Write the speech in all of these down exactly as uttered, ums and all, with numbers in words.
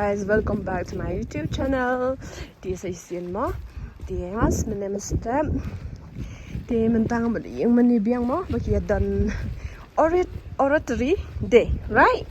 Guys, welcome back to my YouTube channel. Te sa shisien mo. Te mas mynne mynstep. Te mynta nga mut ïing mynne biang mo ba ki ïa don orat- oratory day, right?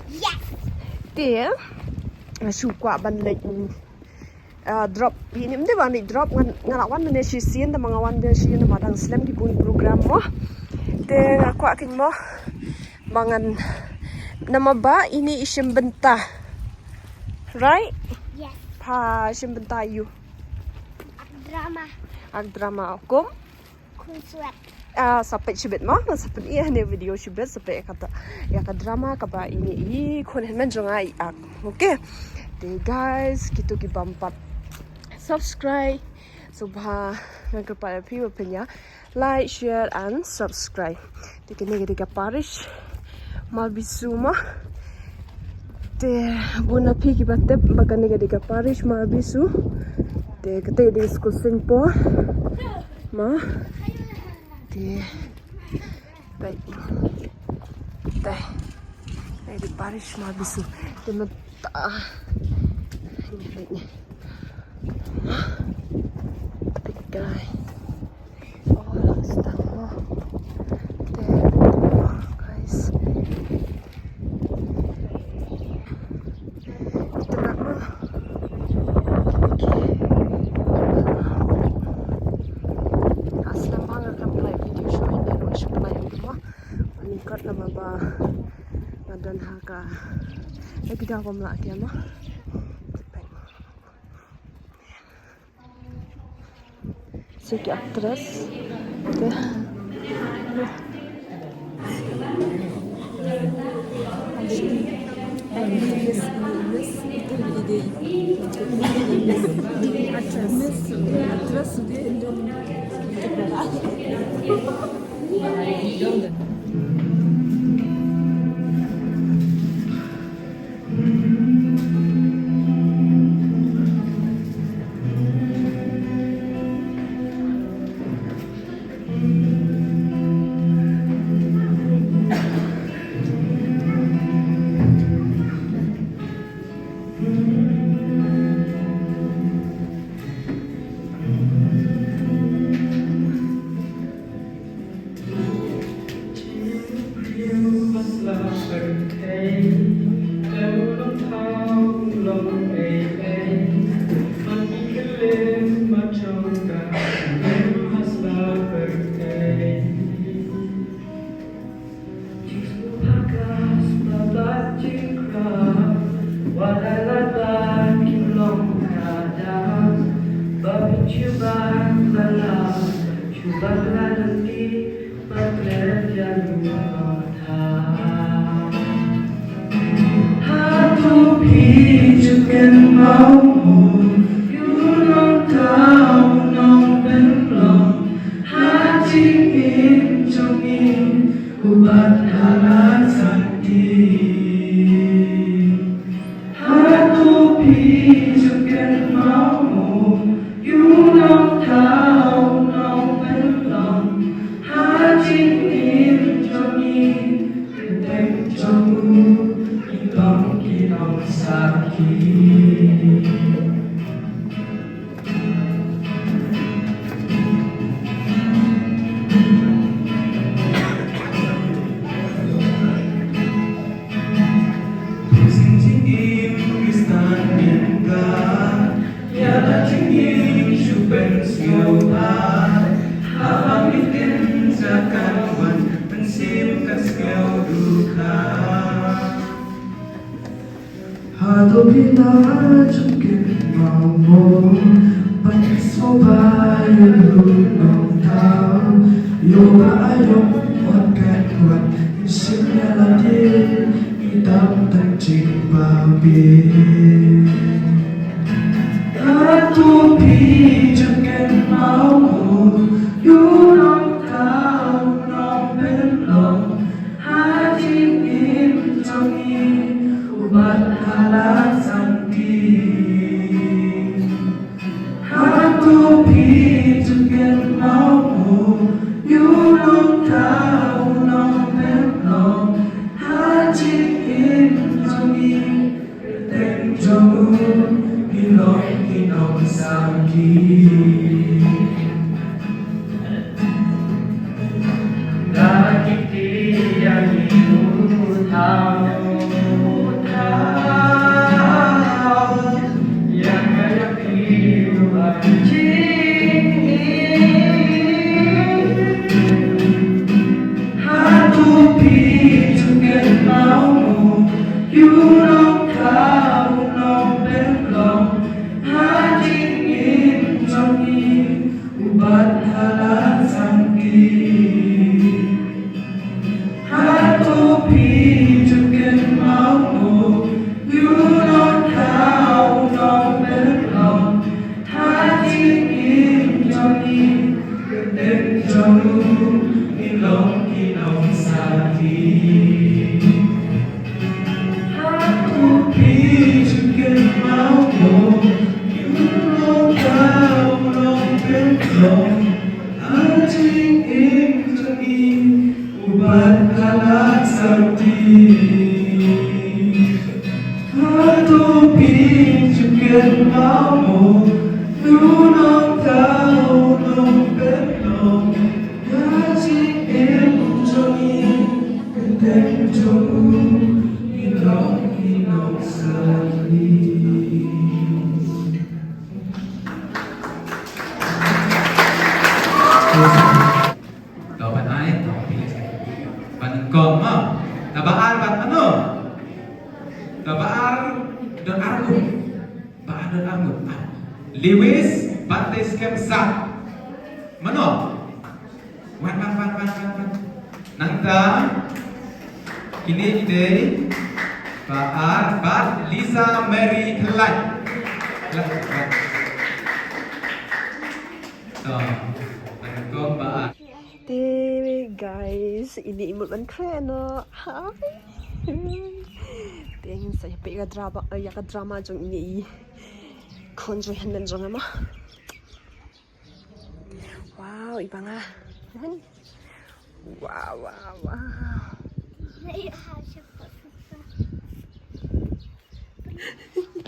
Yes. Te nga shu kwah ban leit, uh, drop. Ini mynne ban leit drop, nga lah wan mynne shisien, te ma nga wan mynne shisien ma dang slem ki bun program mo. Te nga kwah kynmaw ba ngan, namar ba ini i shim bynta. Right? Yes. Pha shim bynta ïa u? Ak drama. Ak drama, kum? Khun Swet. Ah, sa peit shibit mo, sa peit ïa ne video shibit, sa peit ïa kata, ïa ka drama kaba ini i khun hynmen jong nga i ak. Okay. Te guys, kito ki bym pat subscribe, sngewbha nga kyrpad ïa phi ba phin ïa like, share and subscribe. Te kane ka dei ka parish Marbisu mo. Te bun na phi kiba tip ba kane ka dei ka parish Marbisu. Te kata ka dei skul Saint Paul mo. Te tai, tai, tai dei parish Marbisu. Te mynta Guys. Oh, la stang mo. Te, guys. Ito na mo. Okay. Aslam ba nga kam lai video show in the room show lai mo. Ani kot na ba ba nga don ha ka. Lagi dah bom lah dia mo. Siki actress. Te. Actress. Actress. Hato phi la jong kynmaw mo, ban sngewbha ïa u nongthaw, ïoh ba ïoh wat kat wat, shim ïa lade, i dang tang jingbabe. Hato phi jong kynmaw mo, ïa u nongthaw nongpynlong, ha jingim jong ngi, u Bah Hala Santi. Hato phi jong kynmaw mo, ïa u nongthaw nongpynlong, ha jingim jong ngi, kyrteng jong To ban ai, to ban ai. Ban nyngkong ma. Taba ar ban mano? Taba ar don ar ngut. Ba ar don ar ngut. Ah. Lewis Baptist Kemsa. Mano? Wan, wan, wan, wan, wan, wan. Nangta kine ki dei Ba Ar bad Lisa Mary Khlaiñ. Khlaiñ, Khlaiñ. To, nyngkong Ba Ar. Te guys, ine i mut ban khreh noh. Hi. Te ngin sa ïa peit ïa ka drama, ïa ka drama jong ine i khun jong hynmen jong nga ma. Wow, i ba nga. Wow, wow, wow.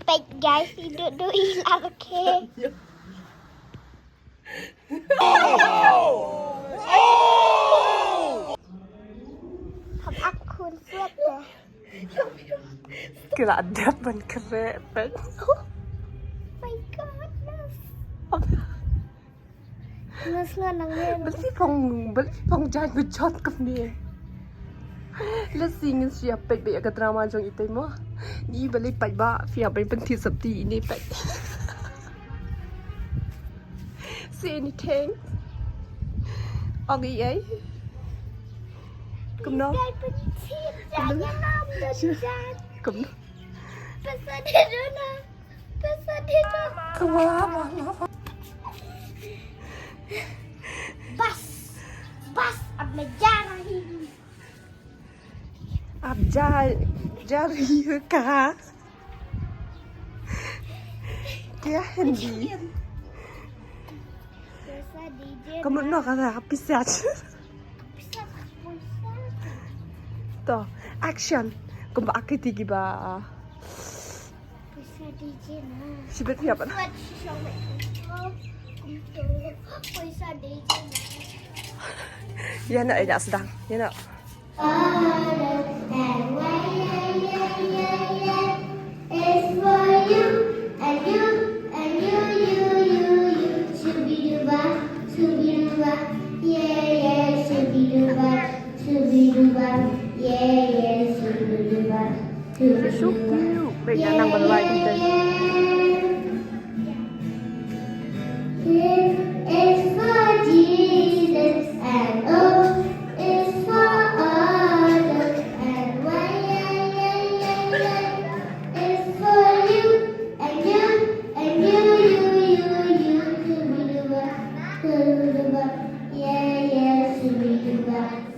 Peit guys, i duk duk i la ke. Hap ak khun suat te. Ki la dep ban khreh peit. My goodness. Ngas nga nang ne. Bel phi phong, bel phi phong jaiñ ba jot kumne. Let's see, ngin sa ïa peit beit ïa ka drama jong ite mo. Ni bel peit ba phi ïa peit pynthih sopti ine peit. Say anything. Ong ei ei. Kumno? Jaiñ pynthih, jaiñ ïa nam da jaiñ. Kumno? Pasadena. Pasadena. Kumno? Bas. Bas ab na jara hi. Ab ja, ja ri ka. Kya Hindi? Kamu no kata pisat. To, action. Kumba akiti kiba. Sibet siapa na? Ya nak, ya nak sedang. Ya nak. You're so cute. Wait, no, number right. Is for Jesus and O is for Adam and Y, Y, Y, Y, Y is for you and you and you, you, you, you, to be the one, to be the one, yeah, yeah, to be the one.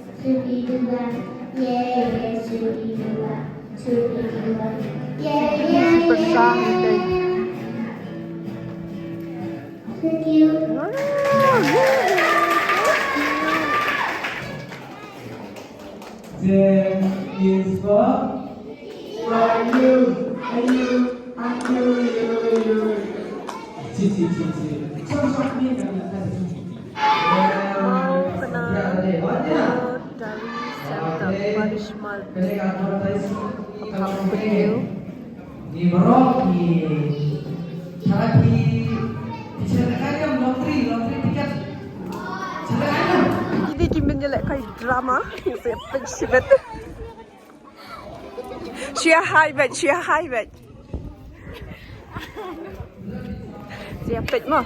J is for, for you, you, you, you, you. J Mawkynad Road Diaries and the Punishment of Half Kutkiew. Ni baroh ni. Syarat di, di syarat kalian lottery, lottery tiket. Syarat kalian. Ini kim ben jelek kai drama. Saya pek sibet. Shia hai bet, shia hai bet. Shia bet mo.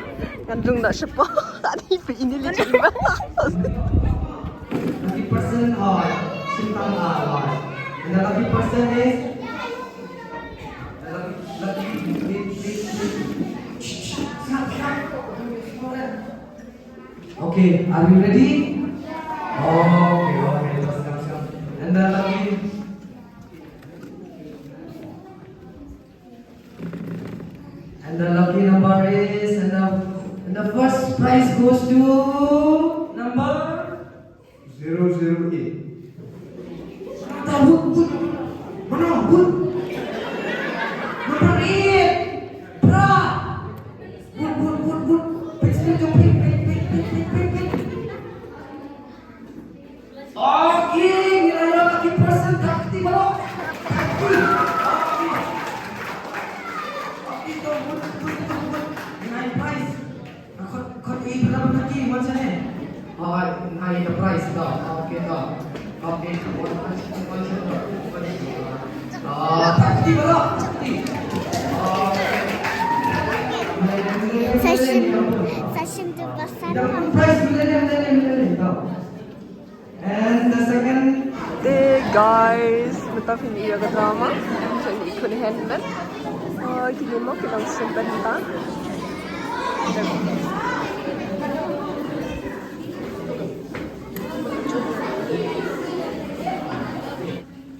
Ngandung nak sepo. Tadi pe ini licin banget. Lucky person, oh, Sintang, ah, oh. And the lucky person is, the lucky, lucky, wait, wait, wait. Shh, shh, stop, stop. Okay, are you ready? Okay, okay, just come, come. And the lucky, and the lucky number is, and the, and the first prize goes to number zero zero eight. Brother, wood, wood. Mana, wood? Number eight. Bra. Wood, wood, wood, wood. Page ni jom page, page, page. Okay, ngi la ïoh lucky person, dakti baroh. Dakti. Okay. Okay, to, wood, wood, wood, wood. Ngi ai prize. Khot, khot i pynlong na ki, wan shane. Oh, ai, ai, the prize, to. Okay, to. Okay, to. Oh, takti bro, takti. Okay. Session, session tu pasal. Prize, millennium, millennium, millennium, to. And the second. Te guys, mynta phin ïa ka drama. Phin ïa ka drama. Oh, kine mo ki long sympa mynta.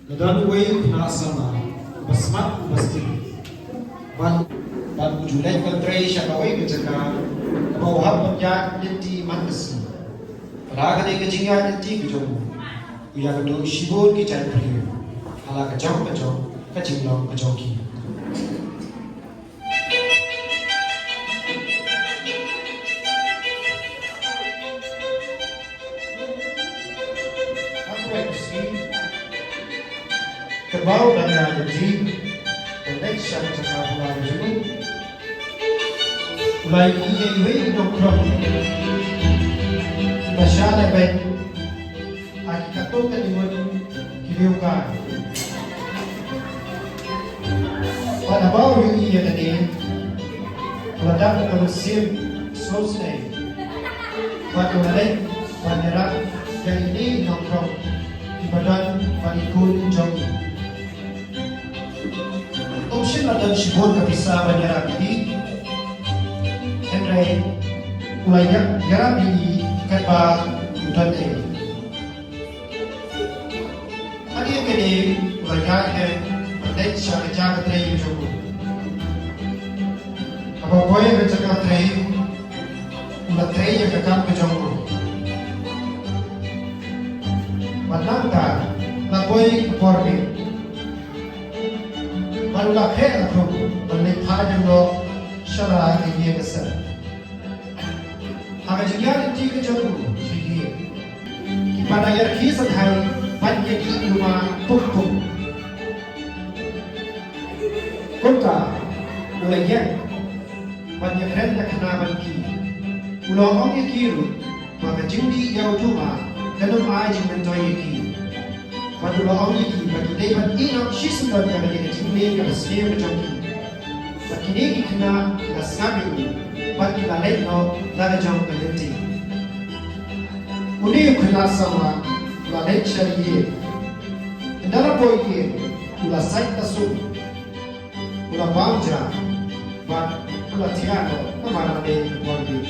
Ka don uwei u khynnah samla, uba smat, uba sting. Bad, bad u ju leit ban trei sha kawei ka jaka, kaba u hap ban ïaid lynti man ka sngi. Bad ha kane ka jingïaid lynti ka jong u, u ïakynduh shibun ki jait briew ha la ka jong ka jong ka jinglong ka jong ki. Ha kawei ka sngi, katba u dang ïaid lynti ban leit sha ka jaka pula ka jong u, u la ïohi ïa iwei i nongkhrong iba shah leh beit ha ki katto katne ngut ki riew kai. Bad haba u ïohi ïa kane, u la dap da ka mynsiem sngewsynei bad u la leit ban ïarap ïa ine i nongkhrong iba don bad i khun jong i. Um shym la don shibun ka pisa ban ïarap ïa i, hynrei u la ïa-, ïarap ïa i katba u don ei. Hadien kane u la ïaid ban leit sha ka jaka trei ka jong u. Haba u poi ha ka jaka trei, u la trei ïa ka kam ka jong u. Bad nangta la poi ka por miet. Bad u la khreh la khrup ban leit phai noh sha la ka ïing ka sem. Ha ka jingïaid lynti ka jong u sha ïing, ki pan ïarkhie sngewthuh ban ïa ki ïa u ma puk puk. Kumta u la ïeng ban ïakren ïa ka khana bad ki. U la ong ïa ki ruh ba ka jingdih ïa u duma kan ym ai jingmyntoi ïa ki. Bad u la ong ïa ki ba ki dei ban ïehnoh shisyndon ïa ka jingmlien kaba sniew ka jong ki. Bad kine ki khynnah ki la sngap ïa u bad ki la leit noh la ka jong ka lynti. Une u khynnah samla u la leit sha ïing. Ynda la poi ïing u la sait la sum. U la bam ja bad u la thiah noh namar la dei ka por miet.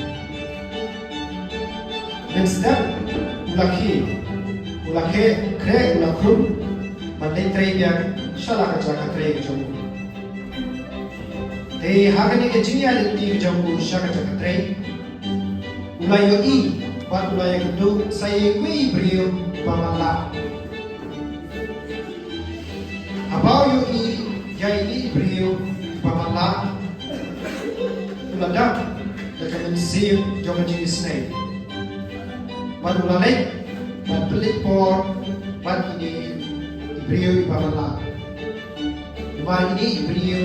Mynstep u la khie, u la khreh, khreh u la khrup bad leit trei biang sha la ka jaka trei ka jong u. Te ha kane ka jingïaid lynti ka jong u sha ka jaka trei, u la ïohi bad u la ïakynduh sa ïa iwei i briew ba matlah. Haba u ïohi ïa ine i briew ba matlah, u Dap da ka mynsiem jong ka jingisynei. Bad u la leit bad pynleit por bad ine i briew iba man la. Namar ine i briew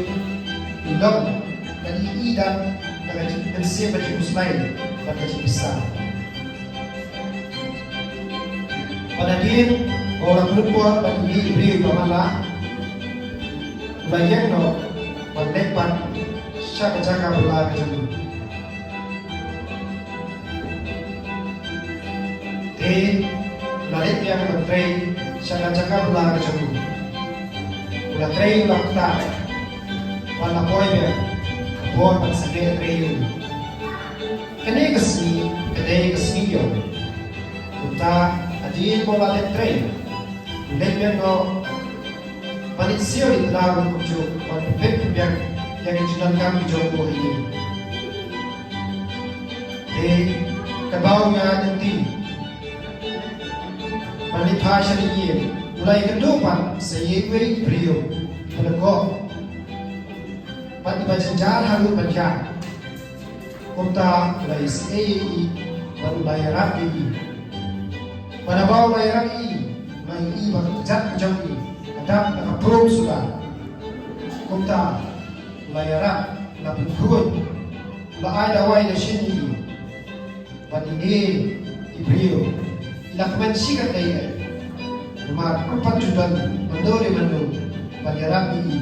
i long ka ïohi da ka mynsiem ka jingkhuslai bad ka jingpisa. Bad hadien ba u la pynleit por bad ine i briew iba man la, u la ïeng noh bad leit pat sha ka jaka bylla ka jong u. Te u la leit biang ban trei sha ka jaka bylla ka jong u. U la trei u la ktah bad la poi biang ka por ban sangeh trei ïa u. Kane ka sngi ka dei ka sngi ïew. Kumta hadien ba u la dep trei, u leit biang noh ban leit siew ïa i tnat ruh kumjuh ban pynbeit pynbiang ïa ki jingdonkam ki jong u ha ïing. Te katba u ïaid lynti ban leit phai sha ïing, u la ïakynduh pat sa ïa iwei i briew iba lyngkot bad iba jynjar haduh ban ïaid. Kumta u la ïasyriem ïa i bad u la ïarap ïa i. Bad haba u la ïarap ïa i, u la ïohi ba ka kjat ka jong i ka dap da ka prum suda. Kumta u la ïarap, u la pynkhuid, u la ai dawai da shin ïa i. Bad ine i briew i la kmen shikatdei, namar kumba ju don mano re mano ban ïarap ïa i.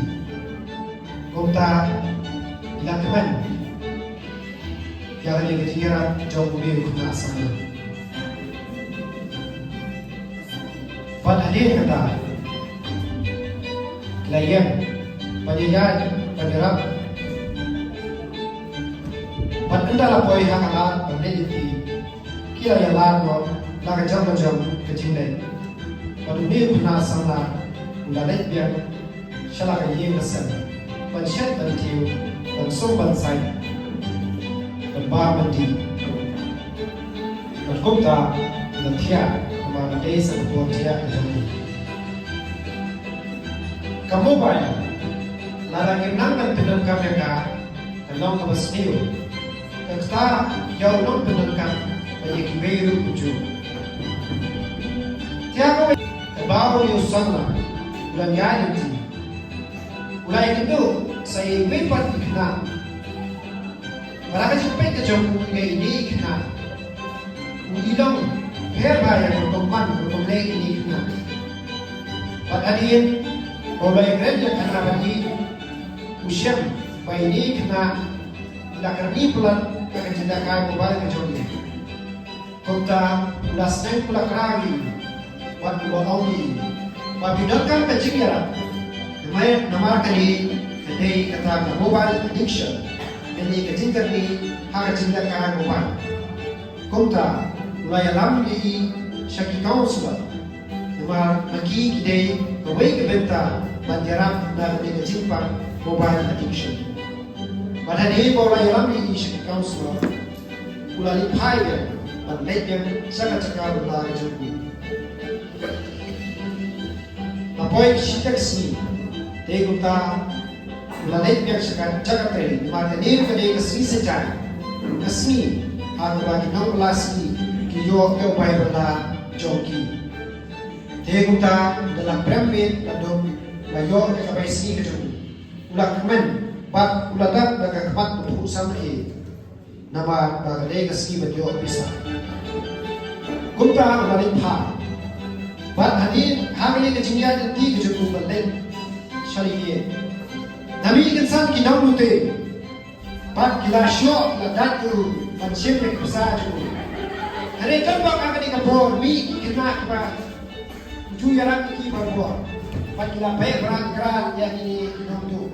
Kumta i la kmen ïa kane ka jingïarap jong une u khynnah samla. Bad hadien kata ki la ïeng ban ïaid ban ïarap. Bad ynda la poi ha ka lad ban leit lynti, ki la ïalad noh na ka jong ka jong ka jingleit. Bad une u khynnah samla u la leit biang sha la ka ïing ka sem ban shet ban tiew, ban sum ban sait, ban bar ban dih. Bad kumta u la thiah, namar ka dei sa ka por thiah ka jong u. Ka mobile, lada ngim nang ban pyndonkam ïa ka, ka long kaba sniew. Ka ktah ïa u nongpyndonkam bad ïa kiwei ruh kumjuh. Te ha kawei ka daw une u samla u la ïaid lynti, u la ïakynduh sa ïa iwei pat i khynnah. Bad ha ka jingpeit ka jong u ïa ine i khynnah, u i long pher bha ïa ka rukom man rukom leh ine i khynnah. Bad hadien ba u la ïakren ïa ka khynnah bad i, u shem ba ine i khynnah i la kyrni palat ïa ka jingïalehkai mobile ka jong i. Kumta u la sneng, u la kren ïa i bad u la ong ïa i ba phi donkam ka jingïarap. Namar, namar kane ka dei kata ka mobile addiction, kane ka jingkyrni ha ka jingïalehkai mobile. Kumta u la ïalam ïa i sha ki counselor. Namar ma ki ki dei kawei ka bynta ban ïarap na kane ka jingpang mobile addiction. Bad hadien ba u la ïalam ïa i sha ki counselor, u la leit phai biang bad leit biang sha ka jaka bylla ka jong u. La poi shiteng sngi, te kumta u la leit biang sha ka jaka trei, namar kane ka dei ka sngi Saitjaiñ, ka sngi ha kaba ki nongbylla sngi ki ïoh ïa u bai bylla jong ki. Te kumta da la prem miet la duk, la ïoh ïa ka bai sngi ka jong u. U la kmen bad u la dap da ka khmat ba phuh samrkhie, namar ba ka dei ka sngi ban ïoh pisa. Kumta u la leit phai. Bad hadien ha kane ka jingïaid lynti ka jong u ban leit sha la ïing, na mih kynsan ki nonglute bad ki la shoh la dait ïa u ban shim ïa ka pisa jong u. Hynrei tang ba ha kane ka por mih ki khynnah kiba u ju ïarap ïa ki barabor bad ki la beh bran krat ïa kine ki nongtuh.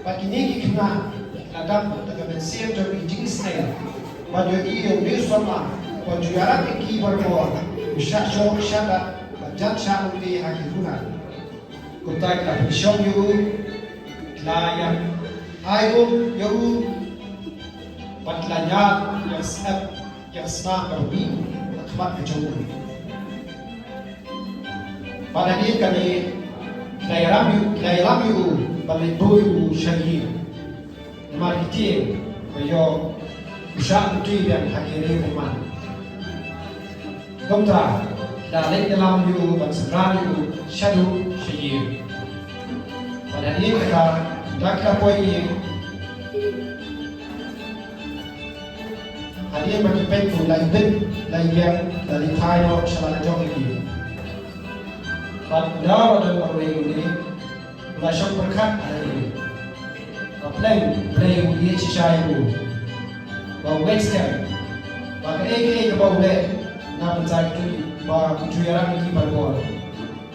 Bad kine ki khynnah la dap da ka mynsiem jong ki jingisynei bad ïohi ïa une u samla ba u ju ïarap ïa ki barabor, u shah shoh shah dait bad jan shah lynti ha ki runar. Kumta ki la pynshong ïa u, ki la ïa ai um ïa u bad ki la ñiad ïa ka syep ïa ka sma kaba mih ha khmat ka jong u. Bad hadien kane ki la ïalam ïa u, ki la ïalam ïa u ban leit buh ïa u sha ïing. Namar ki tieng Ïoh u shah u tui biang ha ki riew bymman. Kumta la leit ïalam ïa u ban synran ïa u shaduh shaïing. Bad hadien kata, da kata poi ïing, hadien ba ki peit u la ibit la ibiang, la leit phai noh sha la ka jong ka ïing. Bad u dei ba don marwei une, u la shong pyrkhat ha ïing. Ba pleng, pleng u ïeit shisha ïa u. Ba u ngeit skhem ba kaei kaei kaba u leh na bynta ki, ba u ju ïarap ïa ki baroh.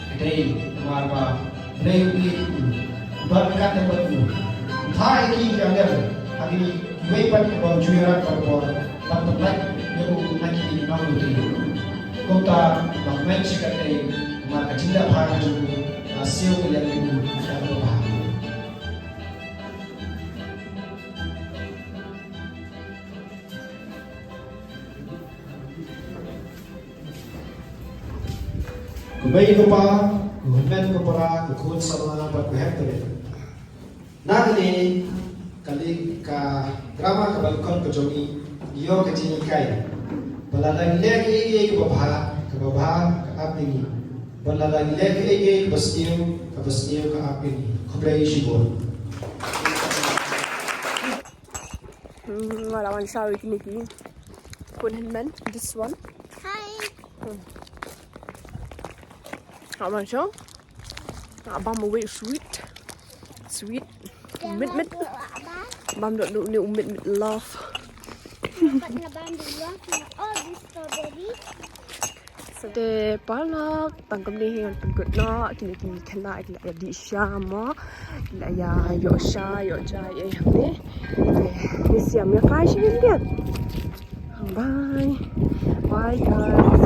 Ka dei namar ba Blei u ïeit ïa u. U don ryngkat bad u. U thah ïa ki ki angel ha kine kiwei pat kiba u ju ïarap baroh, ban pynlait ïa u na ki nongmynti. Kumta ba ngeit shi katdei namar ka jingdap ha ka jong u, la siew ka liang ïa u da kaba bha. Ko mei ko pa, ko hynmen ko para, ko khun samla bad ko heptabe. Nangne ka lei ka drama kaba lyngkot ka jong ngi, ngi ïoh ka jinghikai ba lada ngi leh kaei kaei kaba bha, kaba bha ka ap ïa ngi. Bad lada ngi leh kaei kaei kaba sniew, kaba sniew ka ap ïa ngi. Khublei shibun. Hmm, nga la wan shaw ïa kine ki khun hynmen, this one. Hi. Hmm. Nga wan shaw. Nga bam uwei u sweet. Sweet. Mit mit. Bam dot dot ne u mit mit love. Dapat nga bam dot love na all the strawberry. Te paralok, tang kumne hi ngan pynkut noh, kine ki khynnah ki la ïa dih sha mo, ki la ïa ïoh sha ïoh jai ïa hangne. Te ngin sa ïa mih kai sha ïing. Bye. Bye guys.